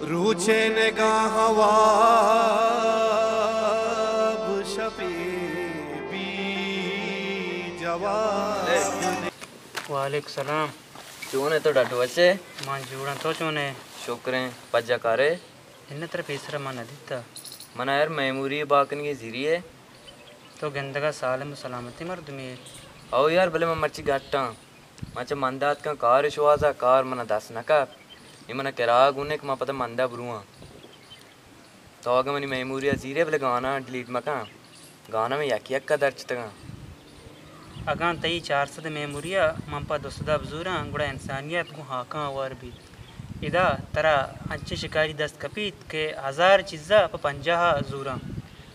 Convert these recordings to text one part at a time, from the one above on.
روچے نگاہ واب شپے بی جواب۔ وعلیکم سلام۔ چون ئے تو ڈاڈو، وش ئے؟ من جوڑاں، تو چون ئے؟ شکر ایں۔ پجا کار ئے؟ اناں، ترا پیسرا من نہ دیتا۔ منا یار میموری باکنگی زیری ئے۔ تو گندگا سالم و سلامتیں مردمے ئے۔ او یار، بلے من مرچی گٹ آں۔ من چہ مندا اتکاں کارے شوہازا، کار منا دست نہ کپت۔ اے منا کرا گون ئے کہ من پدا مندا برواں۔ تو اگاں منی میموری ءَ زیرے، بلے گانا ڈیلیٹ مکن۔ گانا مئے یک یک ءَ درچتگاں۔ اگاں تئی چار سد میموری ءَ من پہ دو سد ءَ بزوراں، گڑا انسانیت گوں ہاکاں ہوار بیت۔ ادا ترا انچیں شکاری دست کپیت کہ ہزار چیز ءَ پہ پنجاہ ءَ زوراں،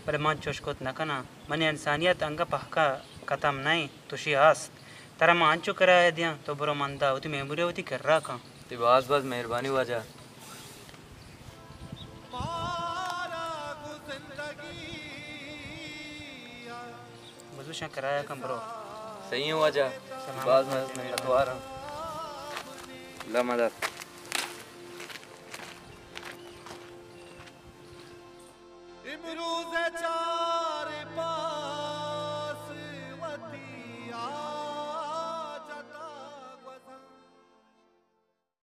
بلے من چوش کت نہ کناں۔ منی انسانیت انگہ پہکا ختم نہ انت، تشی ہست۔ ترا من انچو کرایہ دیاں، تو برو مندا وتی میموری ءَ وتی کرا کن۔ تئی باز باز مہربانی واجہ۔ بزو شاں کرایہ کن برو۔ صحیح ایں واجہ۔ سلامت باز باز منتوار آں۔ اللہ مدد۔